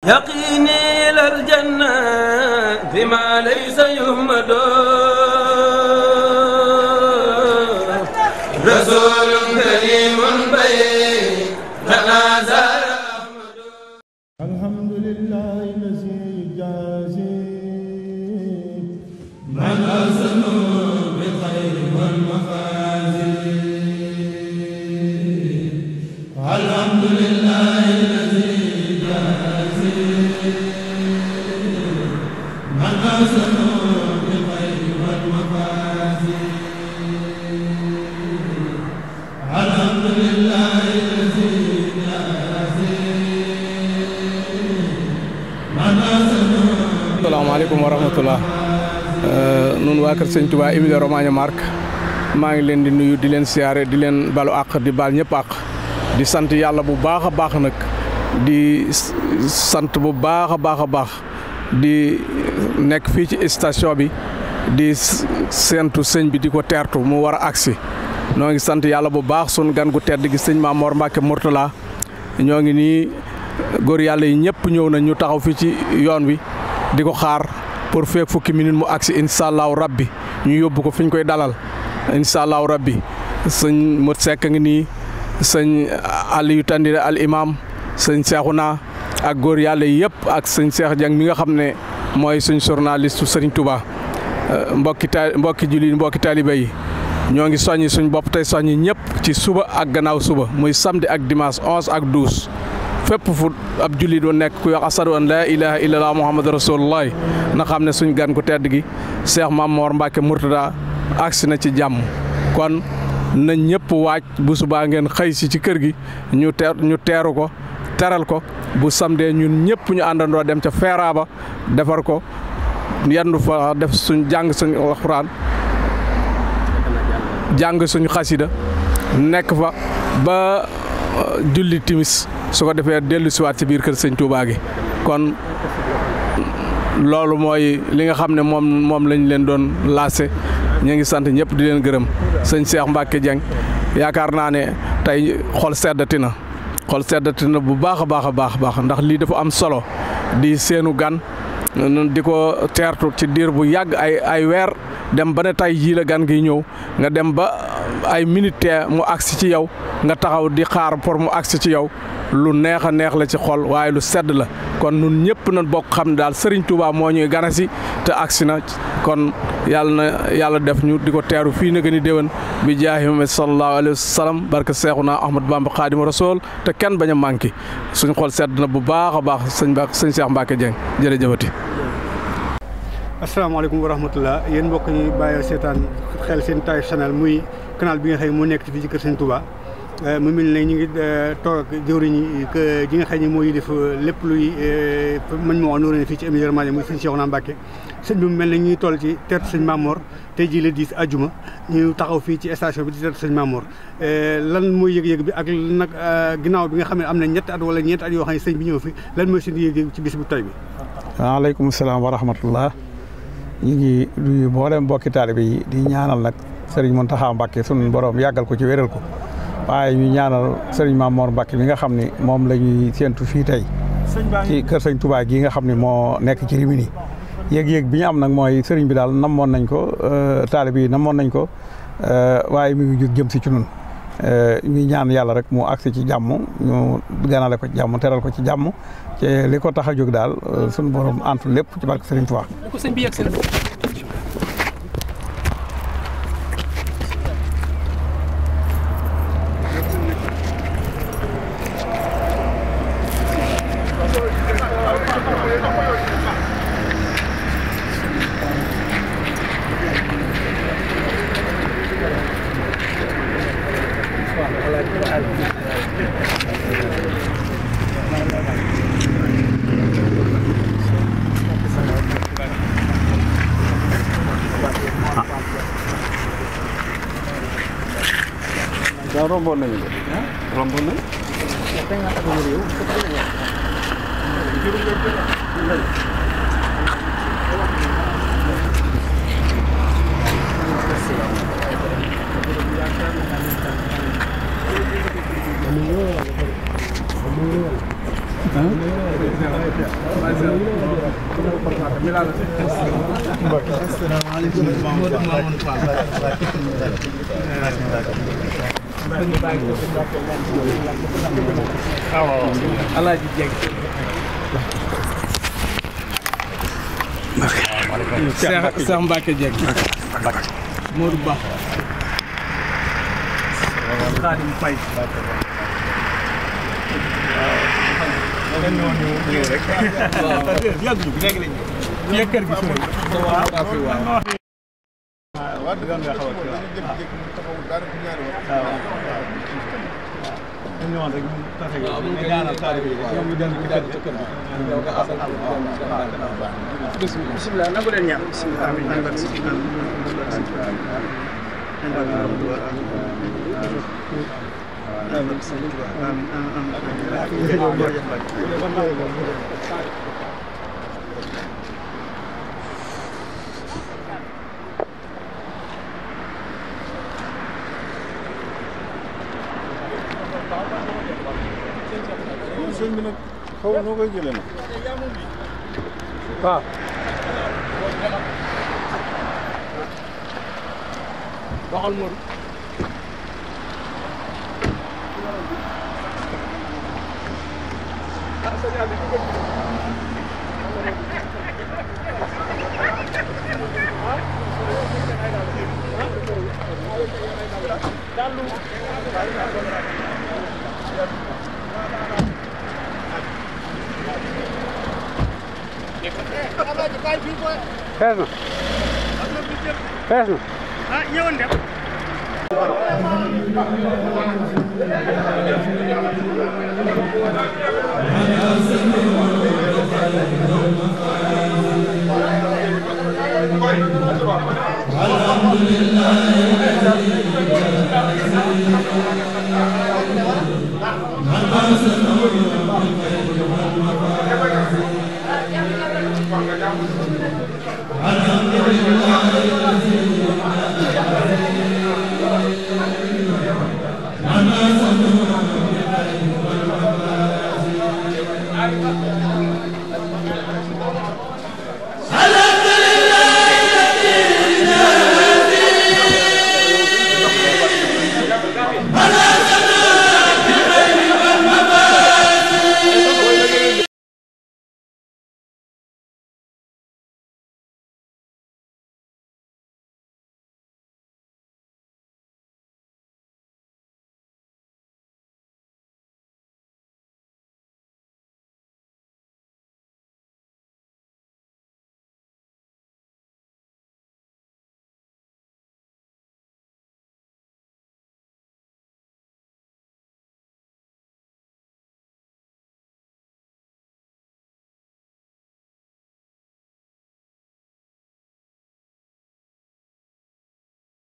يقيني إلى الجنة بما ليس يهمد رسول كريم بين تنازل الحمد لله الذي جازي من أحسن بالخير والمفازي الحمد لله الذي جازي من أحسن بالخير والمفازي الحمد لله الذي asalaamaaleykum wa rahmatullah nun waa kër sëñ Touba Emilia Romagna Marche maa ngi leen di nuyu di leen siyaare di leen balu àq di baal ñëpp àq di sant yàlla bu baax a baax nag di sant bu baax a baax a baax di nekk fii ci station bi di séentu sëñ bi di ko teertu mu war a agsi ñoo ngi sant yàlla bu baax sun gan gu tedd gi sëñ Mamor Mbacke Mourtala ñoo ngi nii góor yàlla yi ñëpp ñëw na ñu taxaw fii ci yoon wi di ko xaar pour feek fukki minute mu agsi incha allahu rabbi ñu yóbbu ko fi ñu koy dalal incha allahu rabbi sëñ Mot Seck ngi nii sëñ Aliou Tandine al imam sëñ Cheikhouna ak góor yàlla yi yëpp ak sëñ Cheikh Dieng mi nga xam ne mooy suñ journaliste Serigne Touba mbokki jullit mbokki taaliba yi ñoo ngi soññi suñ bopp tey soññi ñëpp ci suba ak gannaaw suba muy samedi ak dimanche 11 ak 12 fépp fu ab jullit doon nekk ku wax asadu an laa ilaha illallah muhammadu rasulullah na xam ne suñ gan ku tedd gi Cheikh Mamor Mbacke Mourtada agsi na ci jàmm kon na ñëpp waaj bu subaa ngeen xëy si ci kër gi ñu teeru ko teral ko bu samedi ñun ñëpp ñu àndandoo dem ca feera ba defar ko yendu fa def suñ jàng suñ alxuraan jàng suñu xasida nekk fa ba julli timis su ko defee dellu siwaat ci biir kër sëñ Touba gi kon loolu mooy li nga xam ne moom lañ leen doon laase ñu ngi sant ñëpp di leen gërëm sëñ Cheikh Mbacke Dieng yaakaar naa ne tey xol seddati na bu baax a baax a baax ndax lii dafa am solo di seenu gan di ko teertu ci diir bu yàgg ay weer dem ba ne tey jii la gan gi ñëw nga dem ba ay minute mu agsi ci yow nga taxaw di xaar pour mu agsi ci yow lu neex a neex la ci xol waaye lu sedd la kon nun ñëpp nañ bokk xam ne daal Serigne Touba moo ñuy ganasi te agsi na kon yàlla def ñu di ko teeru fii na gën a déwén bi jaahi Muhammad sallallahu alayhi wa sallam barke Seexuna Ahmad Bamba Xaadimu Rasuul te kenn bañ a manqué suñ xol sedd na bu baax a baax sëñ Cheikh Mbacke Dieng jërëjëfati. asalaamaaleykum wa rahmatullah yéen mbokk ñi bàyyi seetaan xel seen Taif Channel muy canal bi nga xam ne moo nekk fii ci kër sëñ Touba mu mel ne ñu ngi toog ak jëwriñ ji nga xam ne mooy def lépp luy mën moo nooree fii ci Emilia Romagna muy sëñ Cheikhouna Mbacke sëñ bi mu mel ne ñu ngi toll ci teertu sëñ Mamor tey jii la 10 ajjuma ñu taxaw fii ci station bi di teertu sëñ Mamor lan mooy yëg-yëg bi ak nag ginnaaw bi nga xam ne am na ñetti at wala ñeenti at yoo xam ne sëñ bi ñëw fi lan mooy seen yëg-yëg ci bis bu tey bi. waaleykum salaam wa rahmatullah ñu ngi nuyu mboolem mbokki taalibe yi di ñaanal nag Serigne Mountakha Mbacke sunu borom yàggal ko ci wéral ko waaye ñu ñaanal Serigne Mamor Mbacke mi nga xam ni moom la ñuy séentu fii tey ci kër sëñ Touba gi nga xam ne moo nekk ci Rimini yëg-yëg bi ñu am nag mooy Serigne bi daal namoon nañ ko taalibe yi namoon nañ ko waaye mi ngi jóg jëm si ci ñun ñu ñaan yàlla rek mu agsi ci jàmm ñu ganale ko ci jàmm teral ko ci jàmm ci li ko tax a jóg daal sunu borom antu lépp ci barke Serigne Touba. romboon nañu de romboon nañu Alaaji Jeng Cheikh Mbacke Jeng Modou Ba Khadim Faye bismillah nangu leen ñaan bismillah sëñ bi nag xaw noo koy jëlee nag waaw waxal Modou fees na fees na ah ñëwoon dem Hello!